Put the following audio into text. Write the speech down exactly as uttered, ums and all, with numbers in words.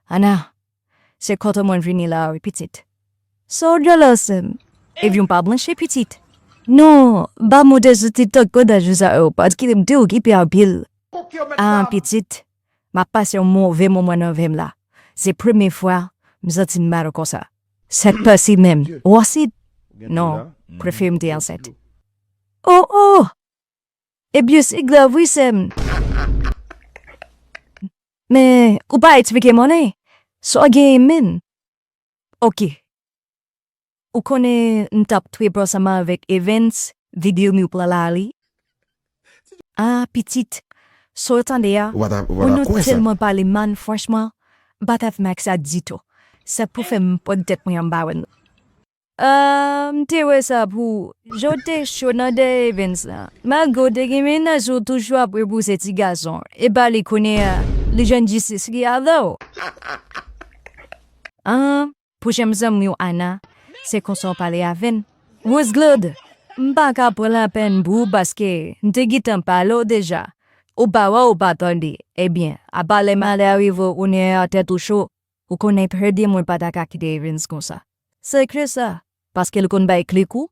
Ana, se kontan mwen vini la, wi, pitit. Sa w gen la, sè m? Epi w pa branche, pitit? Non, ba m de zouti tank koda jou sa yo, paske m te okipe anpil. Ah, pitit, m ap pase yon move moman nan vi m la. Se premye fwa m santi m mal konsa. Sa k pase menm? Ou anset? Non, prefere m te ansent. Oh, oh! Ebyen, se grav, wi, sè m. Men, ou pa eksplike m anyen. Sa w genyen menm? Ok. Ou konnen m t ap trip ansanm avèk Evans, videyo m yo pran la li. Ah, pitit. Sa w tande a? Ou pa ta, ou pa ta kwè sa. Tèlman pale man, franchman, m pa ta fè m ak sa ditou. Sa pou fè m pran tèt mwen anba wè n. Ah, m te wè sa pou ou. Jan w te cho nan dèyè Evans la. Malgre w te gen mennaj ou, toujou ap repouse ti gason. E pa li kounye a, li jwenn jistis li avè w. Ah, pwochen zanmi w Ana, se konsa w pale avè n. Rose Glad, m pa ka pran lapèn pou ou paske m te gentan pale w deja. Ou pa wè, ou pa tande. Ebyen, apa lè malè a rive w kounye a tèt ou cho, ou konnen pèdi mwen pa ta ka kite Evans konsa. Se ke sa, paske l konn bay kle kou.